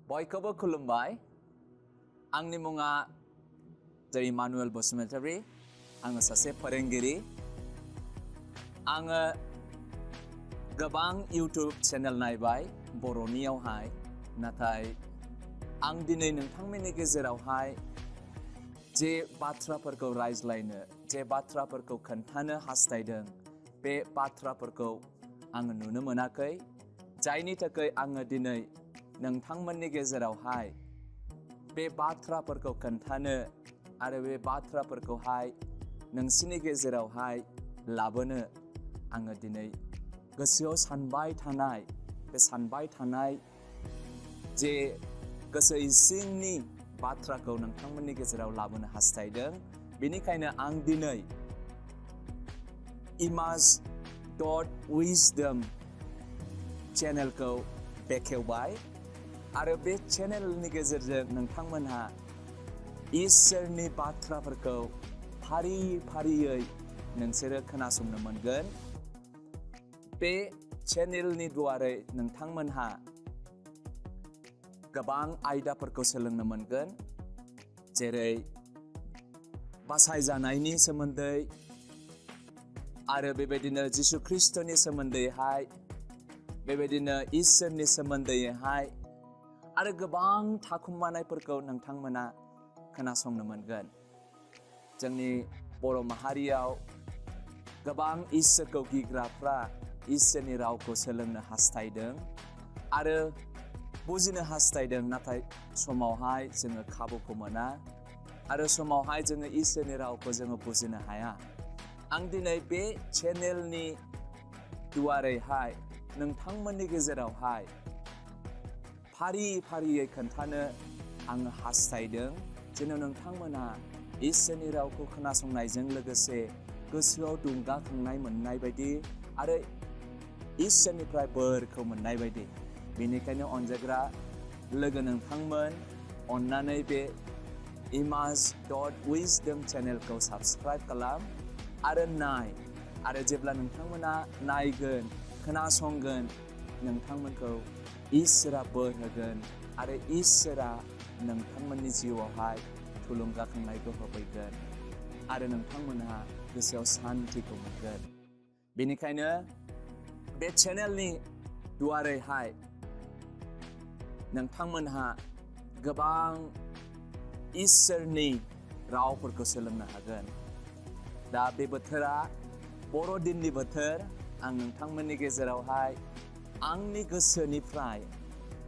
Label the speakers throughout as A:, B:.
A: बयखौबो खुलुमबाय आंनि मुङा Emmas.Wisdom आङो सासे फोरोंगिरि आङो गोबां YouTube चेनेल नायबाय बर'नियावहाय नाथाय आं दिनै नोंथांमोननि गेजेरावहाय जे बाथ्राफोरखौ रायज्लायनो जे बाथ्राफोरखौ खोन्थानो हास्थायदों बे बाथ्राफोरखौ आङो नुनो मोनाखै जायनि थाखाय आङो दिनै नोंथांमोननि गेजेरावहाय बे बाथ्राफोरखौ खोन्थानो आरो बे बाथ्राफोरखौहाय नोंसिनि गेजेरावहाय लाबोनो आङो दिनै गोसोआव सानबाय थानाय जे गोसो इसिंनि बाथ्राखौ नोंथांमोननि गेजेराव लाबोनो हास्थायदों बेनिखायनो आं दिनै Emmas.Wisdom चेनेलखौ बेखेवबाय आरो बे चेनेलनि गेजेरजों नोंथांमोनहा इसोरनि बाथ्राफोरखौ फारि-फारियै नोंसोरो खोनासंनो मोनगोन बे चेनेलनि दुवारै नोंथांमोनहा गोबां आयदाफोरखौ सोलोंनो मोनगोन जेरै बासायजानायनि सोमोन्दै आरो बेबायदिनो जिसु ख्रिस्टनि सोमोन्दैहाय बेबायदिनो इसोरनि सोमोन्दैहाय आरो गोबां थाखुमानायफोरखौ नोंथांमोना खोनासंनो मोनगोन जोंनि बर' माहारियाव गोबां इसोरखौ गिग्राफ्रा इसोरनि रावखौ सोलोंनो हास्थायदों आरो बुजिनो हास्थायदों नाथाय समावहाय जोङो खाबुखौ मोना आरो समावहाय जोङो इसोरनि रावखौ जोङो बुजिनो हाया आं दिनै बे चेनेलनि दुवारैहाय नोंथांमोननि गेजेरावहाय फारि-फारियै खोन्थानो आङो हास्थायदों जेन' नोंथांमोना इसोरनि रावखौ खोनासंनायजों लोगोसे गोसोआव दुंगाखांनाय मोननाय बायदि आरो इसोरनिफ्राय बोरखौ मोननाय बायदि बेनिखायनो अनजाग्रा लोगो नोंथांमोन अन्नानै बे Emmas.Wisdom चेनेलखौ साबस्क्राइब खालाम आरो नाय आरो जेब्ला नोंथांमोना नायगोन खोनासंगोन नोंथांमोनखौ इसोरा बोर होगोन आरो इसोरा नोंथांमोननि जिउआवहाय थुलुंगाखांनायखौ होफैगोन आरो नोंथांमोनहा गोसोआव सान्थिखौ मोनगोन बेनिखायनो बे चेनेलनि दुवारैहाय नोंथांमोनहा गोबां इसोरनि रावफोरखौ सोलोंनो हागोन दा बे बोथोरा बर'दिननि बोथोर आं नोंथांमोननि गेजेरावहाय आंनि गोसोनिफ्राय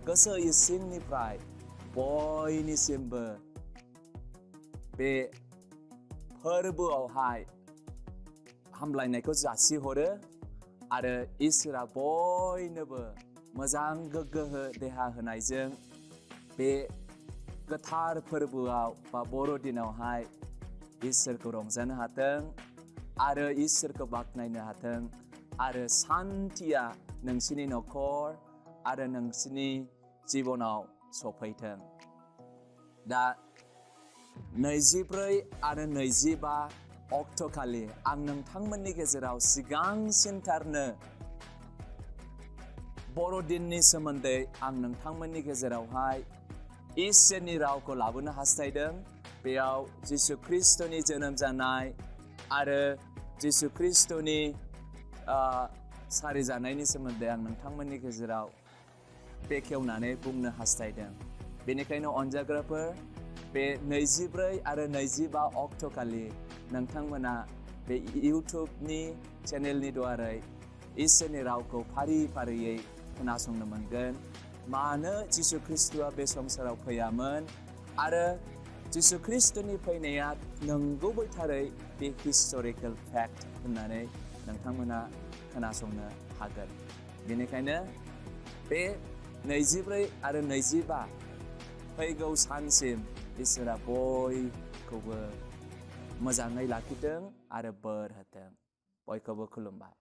A: गोसो इसिंनिफ्राय बयनिसिमबो बे फोरबोआवहाय हामलायनायखौ जासिहरो आरो इसोरा बयनोबो मोजां गोग्गो देहा होनायजों बे गोथार फोरबोआव बा बर'दिनावहाय इसोरखौ रंजानो हाथों आरो इसोरखौ बाख्नायनो हाथों आरो सान्थिया नोंसिनि न'खर आरो नोंसिनि जिबनाव सफैथों दा 24 आरो 25 अक्ट'खालि आं नोंथांमोननि गेजेराव सिगांसिनथारनो बर'दिननि सोमोन्दै आं नोंथांमोननि गेजेरावहाय इसोरनि रावखौ लाबोनो हास्थायदों बेयाव जिसु ख्रिस्टनि जोनोम जानाय आरो जिसु ख्रिस्टनि सारिजानायनि सोमोन्दै आं नोंथांमोननि गेजेराव बेखेवनानै बुंनो हास्थायदों बेनिखायनो अनजाग्राफोर बे 24 आरो 25 अक्ट'खालि नोंथांमोना बे इउटुबनि चेनेलनि दुवारै इसोरनि रावखौ फारि-फारियै खोनासंनो मोनगोन मानो जिसु ख्रिस्टआ बे संसाराव फैयामोन आरो जिसु ख्रिस्टनि फैनाया नंगौबैथारै बे हिस्टरिकेल फैक्ट होननानै नोंथांमोना खोनासंनो हागोन बेनिखायनो बे 24 आरो 25 फैगौ सानसिम इसोरा बयखौबो मोजाङै लाखिथों आरो बोर होथों बयखौबो खुलुमबाय